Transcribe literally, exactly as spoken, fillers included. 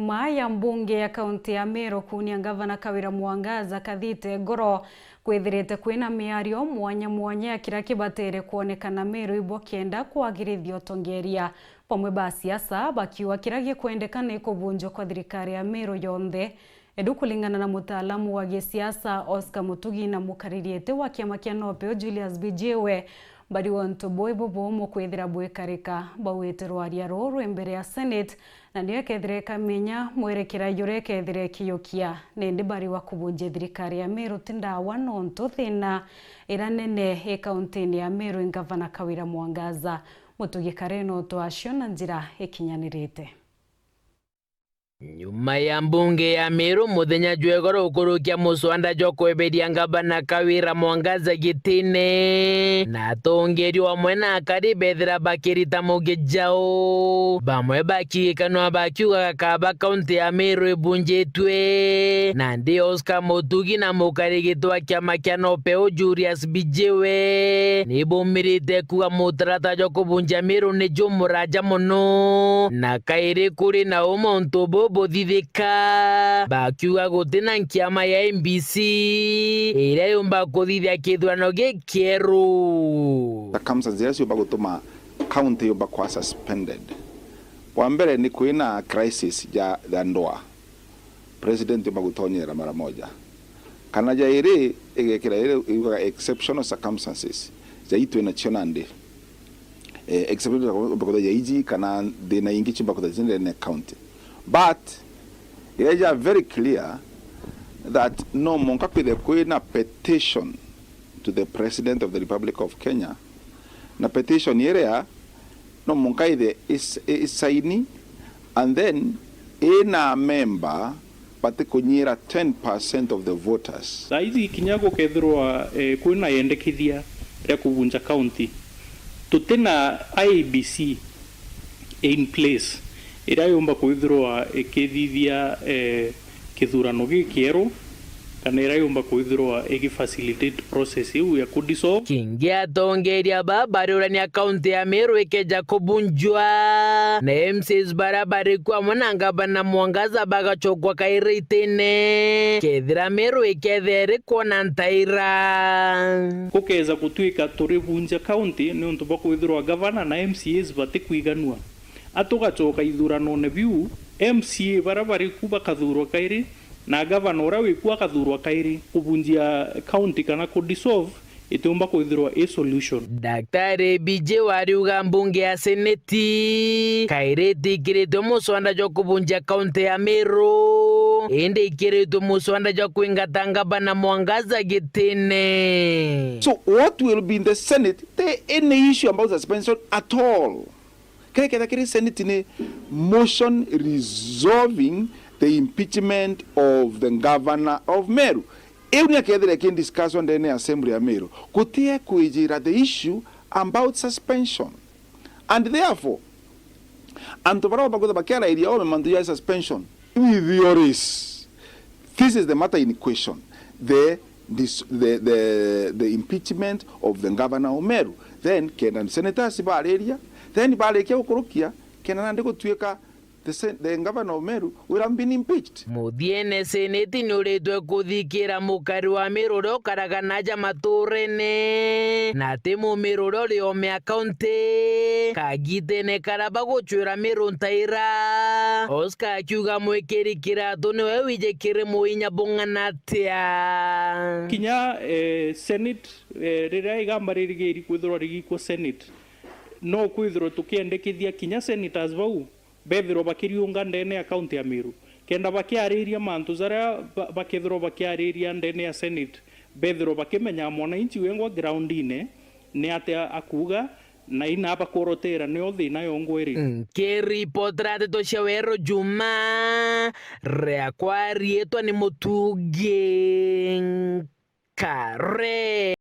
Nyuma ya mbunge ya kaunti ya Meru kuunia ngavana Kawira Mwangaza kathite ngoro, kwithirite kwina miario mwanya mwanya ya kiria kibatere kwonekana Meru ibo kenda kwagirithia utongeria. Bamwe ba siasa bakiuga kiria gikwendeka ni kubunjwa kwa thirikari ya Meru yonthe. Indu kuringana na mutaalamu wa gisiasa Oscar Mutugi na mukariri iti wa kiama kia NOPEU Julius Bijiwe, bari untu buu ibo buumu kwithira bwikarika, bauite rwaria ruu rwi mbere ya Senate, na niyo ikethira ikamenya mwerekera juria ikethira ikiyukia. Nindi bari wa kubunjia thirikari ya Meru ti ndawa nontu thina iria nene i kauntini ya Meru i ngavana Kawira Mwangaza. Mutugi kare no twacio na njira ikinyanirite. Nyuma ya mbunge ya Meru muthenya jwa igoro gukurukia muswanda jwa kweberia ngavana Kawira Mwangaza gitine, na atongeria amwe na akari bethira bakirita mugi jao, bamwe bakigikanwa bakiuga gakaba kaunti ya Meru ibunjitwe. Nandi Oscar Mutugi na mukarigiti wa kiama kia NOPEU Julius Bijiwe nibumirite kuuga mutaratara jwa kubunjia Meru ni jumuraja mono, na kairi kuri na uma untu buu buthithika, bakiuga guti na nkiama ya M B C iria yumba kuthithia kithurano gikieru. Circumstances iria ciumba gutuma county yumba kwa suspended. Wa mbere ni kwina crisis ja, ja ndwaa. President yumba gutonyera mara moja. Kana ja iri igekira iri yugaga exceptional circumstances. Ja itwe na cio nandi. Eh, exceptional circumstances ya iji kana thina ingi ciumba kutha ndene county. But it is very clear that no monka kwithe kwina petition to the President of the Republic of Kenya, na petition iria no monka ithe is, is sign, and then ina member batikunyira ten percent of the voters. Thaa ici kinya gukethirwa, eh, kwina yendekithia ria kubunja county, tutina I E B C in place iria yumba kwithirwa ikithithia, eh, kithurano gikieru, kana iria yumba kwithirwa igifacilitate process iu ya kudissolve. Kingi atongeria ba bariurania kaunti ya Meru ikeja kubunjwa, na M C As baria bari kuo amwe na ngavana Mwangaza bagacokwa kairi itine, kethira Meru ikethira iri kwona ntaira. Gukeza gutwika turibunja kaunti niuntu bwa kwithirwa gavana na M C As batikwiganua. A tugacoka ithuranone biu, M C A baria bari ku bakathurwa kairi, na gavana uria wi ku akathurwa kairi. Kubunjia county kana ku dissolve itiumba kwithirwa i solution. Daktari B J wariuga mbunge ya seneti kairi itikiritwe muswanda jwa kubunjia kaunti ya Meru, indi ikiritwe muswanda jwa kwingata ngavana Mwangaza gitine. So what will be in the Senate, ti any issue about suspension at all. Kiria kethira kiri Senate ni motion resolving the impeachment of the governor of Meru. Iu ni akethira ki discussion ndene ya assembly ya Meru, gutie kwijira the issue about suspension. And therefore, antu baria bakwitha bakiarairia ome mantu ja suspension, we theories. This is the matter in question. The, this, the, the, the impeachment of the governor of Meru. Then, kenda senators bariria, then barikia gukurukia, kenda nandi gutuika the sen-, the governor of Meru will have been impeached. Muthiene seneti ni uritwe kuthikira mukari wa Meru uria ukaraga naja maturene, na ti Mumeru uria uri omea kaunti. Kagitene karia bagucwira Meru ntaira, Oscar akiuga mwikiri kiratu niwe wiji kiri muinya bung'ana atia. Kinya, eh, Senate, eh, riria igamba ririgiri kwithirwa rigikwo Senate, no kwithirwa tukiendekithia kinya senators bau bethirwa bakiriunga ndene ya kaunti ya Meru, kenda bakiariria mantu jaria ba-, bakethirwa bakiariria ndene ya Senate, bethirwa bakimenya mwananchi wengwa groundine ni atia akuuga, na ina bakorotera nio thina yongwa iri. Nkiripotera ndeto cia Weru Juma, riakwa riitwa ni Mutugi Nkare.